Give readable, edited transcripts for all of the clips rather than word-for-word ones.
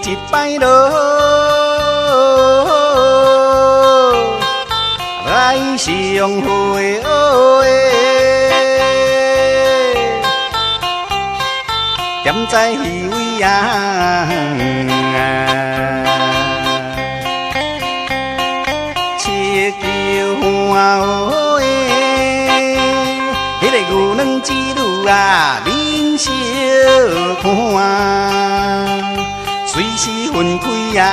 一擺囉，來相會，踮在彼位啊，切求看，彼个牛郎织女啊，面相看，隨時分開啊，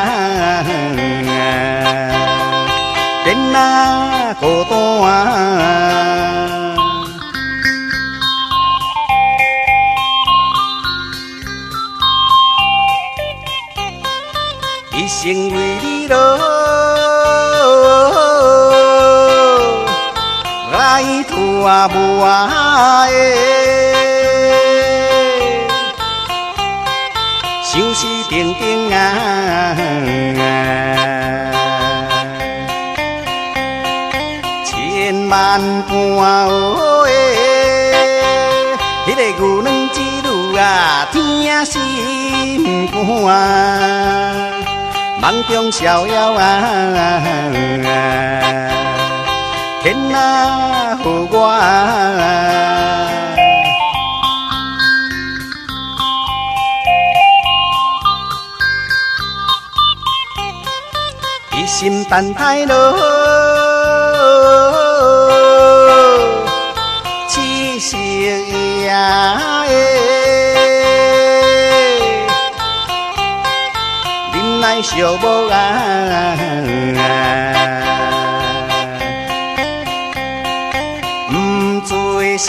變啊孤單。一生為你囉，來託無愛，相思定定啊，千萬般彼个牛郎織女啊，疼心肝，夢中逍遙啊，天啊，予我。一心等待囉，痴心的，忍耐寂寞啊，毋做声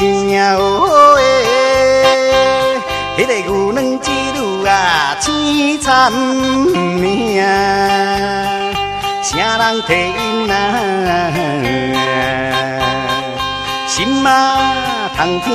彼个牛郎織女啊，凄慘命，啥人替𪜶啊？心啊通疼。